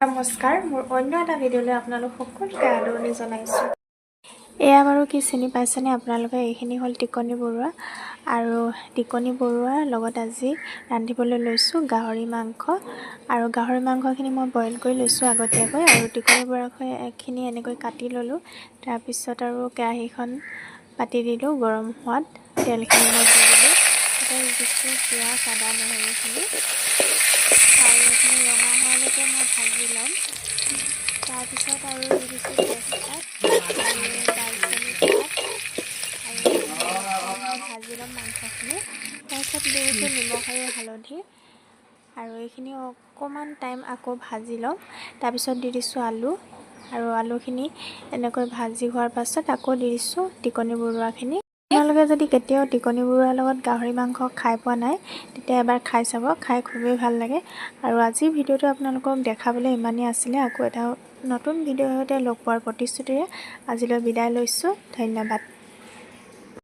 নমস্কাৰ, মোৰ অন্য এটা ভিডিঅ'লৈ আপোনালোক সকলোকে আদৰণি জনাইছোঁ। এয়া বাৰু কি চিনি পাইছেনে আপোনালোকে? এইখিনি হ'ল টিকনি বৰুৱা আৰু টিকনি বৰুৱাৰ লগত আজি ৰান্ধিবলৈ লৈছোঁ গাহৰি মাংস। আৰু গাহৰি মাংসখিনি মই বইল কৰি লৈছোঁ আগতীয়াকৈ আৰু টিকনি বৰুৱাখিনি এনেকৈ কাটি ল'লোঁ। তাৰপিছত আৰু কেৰাহীখন পাতি দিলোঁ। গৰম হোৱাত তেলখিনি মই দি দিলোঁ। তাতে দিছোঁ পিঁয়াজ, আদা, নহৰুখিনি আৰু এইখিনি ৰঙা হোৱালৈকে মই ভাজি ল'ম। তাৰপিছত আৰু দি দিছোঁ তেজপাত আৰু দালচেনি পাত আৰু মই ভাজি ল'ম মাংসখিনি। তাৰপিছত দি দিছোঁ নিমখ আৰু হালধি আৰু এইখিনি অকণমান টাইম আকৌ ভাজি ল'ম। তাৰপিছত দি দিছোঁ আলু আৰু আলুখিনি এনেকৈ ভাজি হোৱাৰ পাছত আকৌ দি দিছোঁ টিকনি বৰুৱাখিনি। আপোনালোকে যদি কেতিয়াও টিকনি বৰুৱাৰ লগত গাহৰি মাংস খাই পোৱা নাই, তেতিয়া এবাৰ খাই চাব। খাই খুবেই ভাল লাগে। আৰু আজিৰ ভিডিঅ'টো আপোনালোকক দেখাবলৈ ইমানেই আছিলে। আকৌ এটা নতুন ভিডিঅ'ৰ সৈতে লগ পোৱাৰ প্ৰতিশ্ৰুতিৰে আজিলৈ বিদায় লৈছোঁ। ধন্যবাদ।